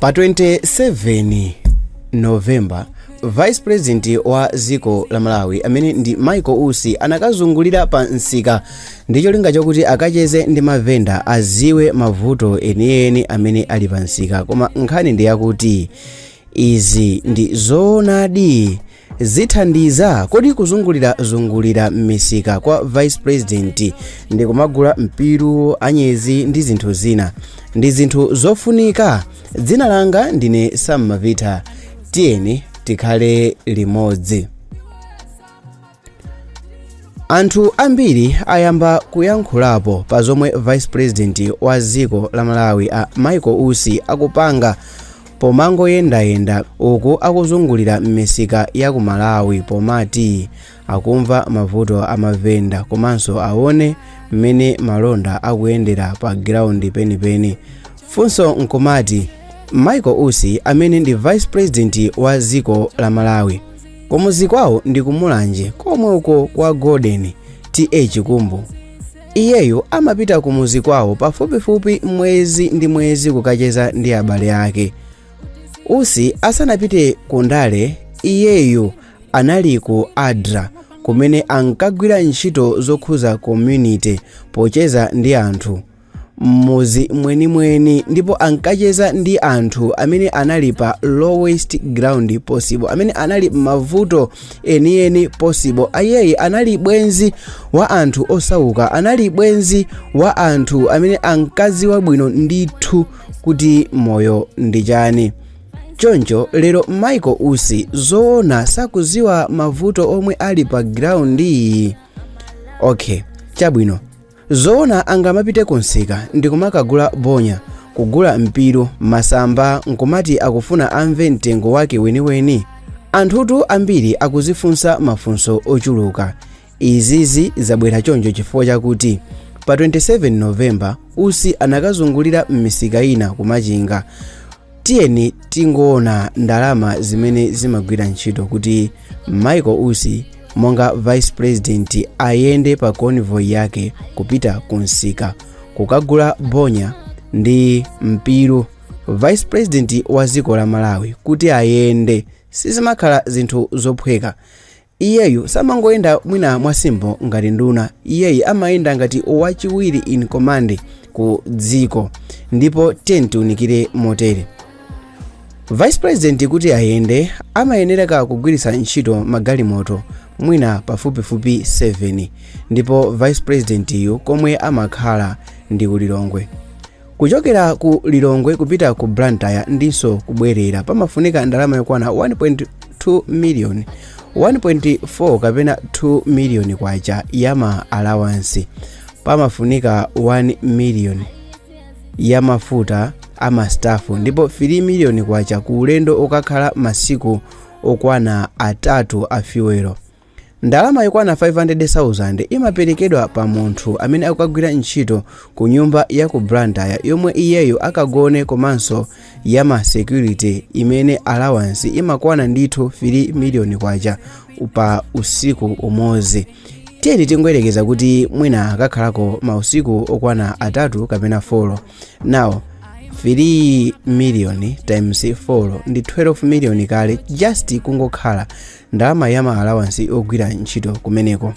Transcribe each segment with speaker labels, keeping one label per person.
Speaker 1: Pa 27 November, Vice President wa dziko la Malawi amene ndi Michael Usi anakazungulira pa msika ndi cholinga chokuti akacheze ndi mavenda, aziwe mavuto enieni amene ali pa msika. Koma nkhani ndi yakuti, izi ndi zoonadi zithandiza kodi kuzungulira-zungulira m'misika kwa Vice President ndi kumagula mpiru, anyezi ndi zinthu zina, ndi zinthu zofunika? Dzina langa ndine Sam Mavita, tiyeni tikhale limodzi. Anthu ambiri ayamba kuyankhulapo pa zomwe Vice President wa dziko la Malawi a Michael Usi akupanga pomangoyendayenda uku akuzungulira m'misika ya ku Malawi, pomati akumva mavuto a mavenda komanso aone mmene malonda akuyendera pa ground penipeni. Funso nkumati, Michael Usi amene ndi Vice President wa dziko la Malawi, kumuzi kwawo ndi kumulanje komwe uko kwa Golden T/A Chikumbu, iyeyo amapita kumuzi kwawo pafupifupi mwezi ndi mwezi kukacheza ndi abale ake. Usi asanapite ku ndale, iyeyo anali ku ADRA kumene ankagwira ntchito zokhuza community pocheza ndi anthu m'muzi mwenimweni, ndipo ankacheza ndi anthu amene anali pa lowest ground possible, amene anali mavuto enieni possible. Ayeyi anali bwenzi wa anthu osauka, anali bwenzi wa anthu amene ankaziwa bwino ndithu kuti moyo ndi chani. Choncho lero Michael Usi zoona sakuziwa mavuto omwe ali pa ground? Okay, chabwino. Zoona angamapite kunsika ndikumakagula bonya, kugula mpiru, masamba, nkumati akufuna amve mtengo wake weniweni? Anthutu ambiri akuzifunsa mafunso ochuluka. Izizi zabwera choncho chifukwa chakuti pa 27 November Usi anakazungulira m'misika ina kumachinga. Tiyeni tingoona ndalama zimene zimagwira ntchito kuti Michael Usi monga Vice President ayende pa convoy yake kupita kunsika kukagula bonya ndi mpiru. Vice President wa dziko la Malawi kuti ayende sizimakhala zinthu zophweka. Iyeyu samangoyenda mwina mwa simple ngati nduna, iyeyi amayenda ngati wachiwiri in command ku dziko. Ndipo tiyeni tiunikire motere: Vice President kuti ayende amayenereka kugwiritsa ntchito magalimoto mwina pafupifupi 7, ndipo Vice President yu komwe amakhala ndi ku Lilongwe. Kuchokera ku Lilongwe kupita ku Blantyre ndinso kubwerera pamafunika ndalama yokwana 1.2 million, 1.4 kapena 2 million kwacha ya ma allowance. Pamafunika 1 million ya mafuta ama staff, ndipo 3 million kwacha ku ulendo okakhala masiku okwana 3 a fuel. Ndalama yokwana 500,000 imaperekedwa pa munthu amene akukagwira ntchito ku nyumba ya ku Blantyre yomwe iyeyo akagone, komanso ya ma security imene allowance imakwana ndithu 3 million kwacha pa usiku umodzi. Tiyeni tingoyerekeza kuti mwina akakhalako mausiku okwana 3 kapena 4. Now 3 million times 4 ndi 12 million kale, just kungokhala ndalama ya ma allowance ogwira ntchito kumeneko.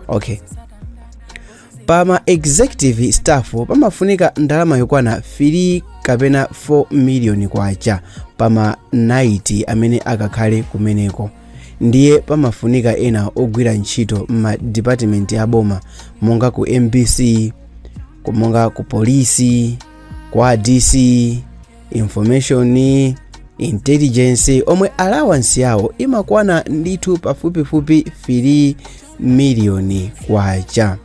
Speaker 1: Okay, pa ma executive staff pamafunika ndalama yokwana 3 kapena 4 million kwacha pa ma night amene akakhale kumeneko. Ndiye pamafunika ena ogwira ntchito m'ma department aboma monga ku MBC, monga ku polisi, kwa DC, information intelligence, omwe allowance yawo imakwana ndithu pafupifupi 3 miliyoni kwacha.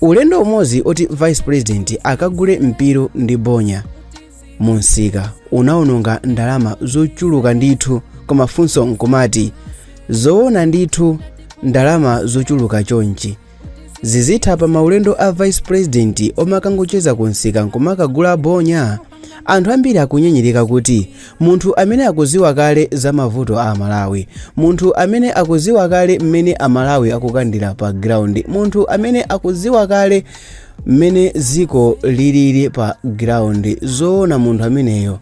Speaker 1: Ulendo umodzi oti Vice President akagule mpiru ndi bonya munsika unawononga ndalama zochuluka ndithu. Koma funso nkumati, zoona ndithu ndalama zochuluka chonchi zizitha pa maulendo a Vice President omwe akangocheza kunsika nkumakagula bonya? Anthu ambiri akunyinyirika kuti munthu amene akuziwa kale za mavuto a Amalawi, munthu amene akuziwa kale mmene Amalawi akukandira pa ground, munthu amene akuziwa kale mmene ziko lilili pa ground, zoona munthu ameneyo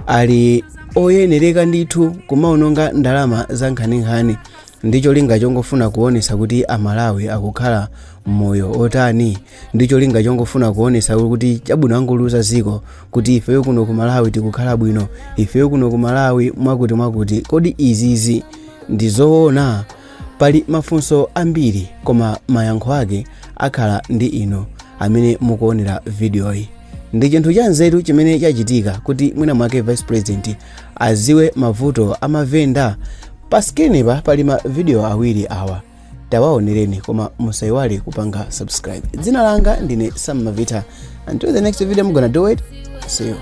Speaker 1: ali oyenereka ndithu kumaononga ndalama za nkhaninkhani ndi cholinga chongofuna kuonesa kuti Amalawi akukhala moyo otani, ndi cholinga chongofuna kuonesa kuti chabwino angoluza ziko, kuti ifeyo kuno ku Malawi tikukhala bwino, ifeyo kuno ku Malawi mwakuti mwakuti? Kodi izizi ndi zoona? Pali mafunso ambiri, koma mayankho ake akhala ndi inu amene mukuonera vidiyoyi. Ndi chinthu cha nzeru chimene chachitika kuti mwina mwake vice president aziwe mavuto amavenda? Pa screen pa pali ma video awiri awa, tawaonereni, koma musayiwale kupanga subscribe. Dzina langa ndine Sam Mavita. Until the next video, I'm gonna do it. See you.